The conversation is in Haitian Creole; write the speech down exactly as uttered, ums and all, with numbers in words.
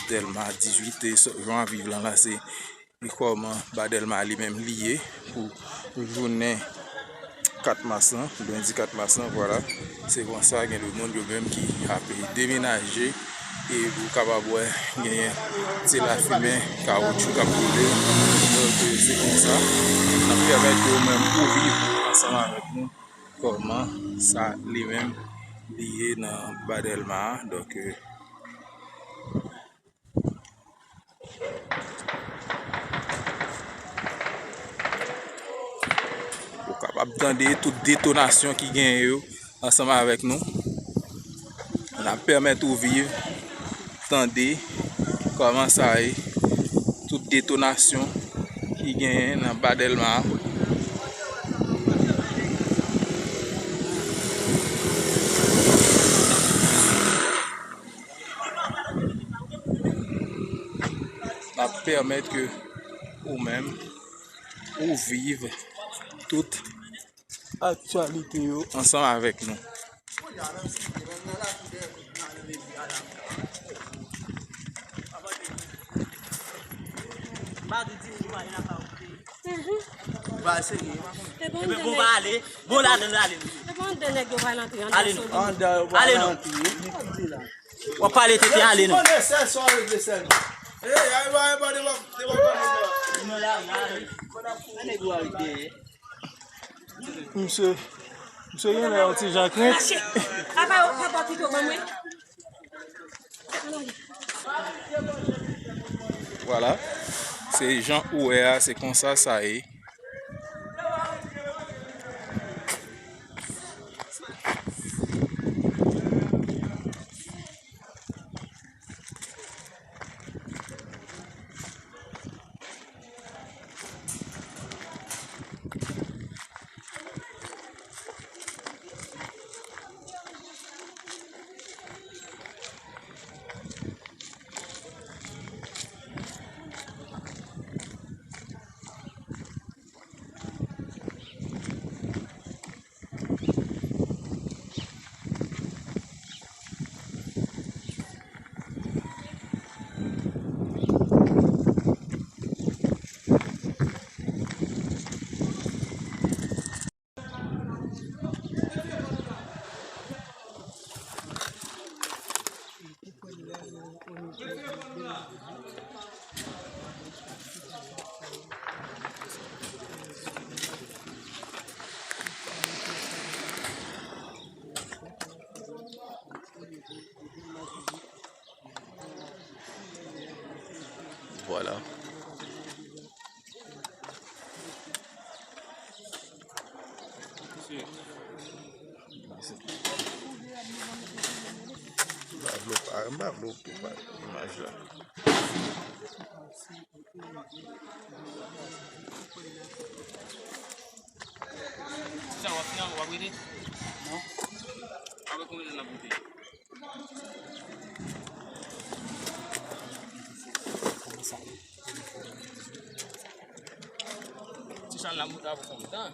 Dèlma dizuit, e sa, jan w ap viv lan la, se kòman Ba Dèlma li menm li ye pou jounen kat mas lan, lendi kat mas lan, vwala. Se konsa, gen de moun yo menm ki ap demenaje, e ou kapab wè, genyen ti lafimen kawotchou k ap boule. Donk, se konsa, n ap pèmèt ke ou menm ou viv ansanm avèk nou kòman sa li menm li ye nan Ba Dèlma a. Donk, ou kapab tande tout detonasyon ki genyen yo ansanm avèk nou. N ap pèmèt ou viv, tande kòman sa ye, tout detonasyon ki genyen nan Ba Dèlma a. N ap pèmèt ke ou menm, ou viv tout aktyalite yo ansanm avèk nou. Ba serye. Epi bon, ba ale. Bon, la, la, ale. Epi bon, de nèg yo pral antre anndan. Ale nou. Anndan yo pral antre. Ale nou. W ap pale tete, ale nou. Bon, lè sèl sa w regle sèlman. Ey, ay, ba, ay, ba, de w ap, de w ap pale la. Nou la, la. Nèg yo al dèyè. Misye, misye genlè yon ti jan krent. Papa, papa, kite w ban mwen. Vwala. Se jan ou wè a, se konsa sa ye. Vwala. M pa vle w pa, m pa vle w pa imaj la. Sa w ap fè, w ap rete? Non. Apre konbyen tan n ap rete? Ti chan la moute apre konbyen tan?